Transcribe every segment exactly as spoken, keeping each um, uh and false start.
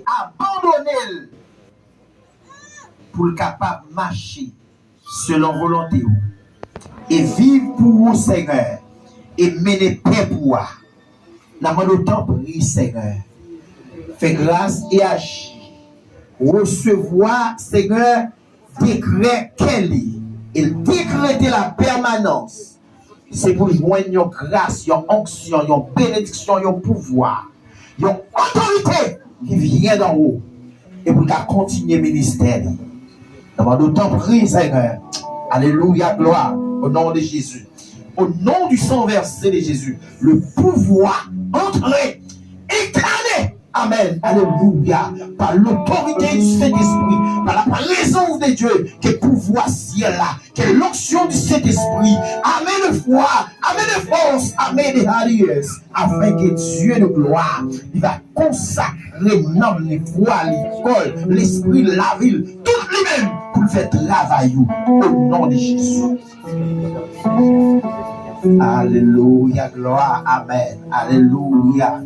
abandone l pou l kapab mache selon volonte w e viv pou ou, Senyè, e mennen pèp ou a. N ap mande w, tanpri, Senyè, fè gras e aji. Resevwa, Senyè, dekrè kè li e l dekrete lapèmanans. Se pou l jwenn yon gras, yon onksyon, yon benediksyon, yon pouvwa, yon otorite ki vyen danwo, e pou l ka kontinye ministè li. N ap mande w, tanpri, Senyè. Alelouya, glwa, au nom de Jésus. Au nom du sang versé de Jésus, le pouvoir entre, incarné. Amen. Alelouya. Par l'autorité du Saint-Esprit, par la présence de Dieu, ke pouvwa syèl la, ke l'onction du Saint-Esprit, ame de fwa, ame de fòs, ame de hariyès, afin que Dieu de gloire, li va konsakre nanm li, vwa li, kò l, lespri l, lavi l, tout li menm, pou l fè travay ou, au nom de Jésus. Alelouya, glwa, amèn. Alelouya.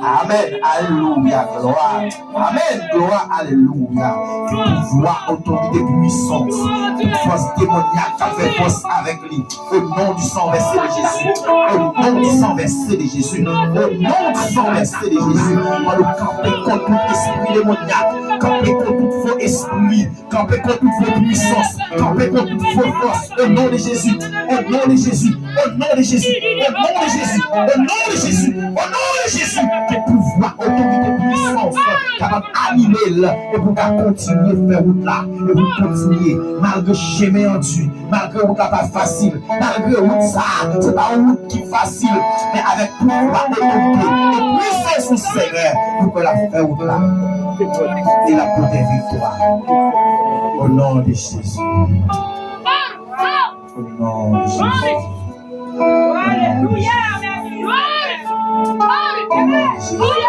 Amèn, alelouya, glwa. Amèn, glwa, alelouya. Ke pouvwa, otorite, pwisans, tout fòs demonyak k ap fè fòs avèk li. Au nom du sang versé de Jésus. Au nom du sang versé de Jésus. Au nom du sang versé de Jésus. Mande w kanpe kont tout espri demonyak. Kanpe kont tout fo espri. Kanpe kont tout fo pwisans. Kanpe kont tout fo fòs. Au nom de Jésus. Au nom de Jésus. Au nom de Jésus. Au nom de Jésus. Au nom de Jésus. Au nom de Jésus. Ke pouvwa, otorite, pwisans kapab anime l. E pou w ka kontinye fè wout la. E pou w kontinye malgre chemen an di. Malgre wout la pa fasil, malgre wout sa a, se pa yon wout ki fasil, men avèk pouvwa, otorite e pwisans ou, Senyè, nou pral fè wout la. E l ap pote viktwa. Au nom de Jésus. Au nom de Jésus. Alelouya. Au nom de Jésus.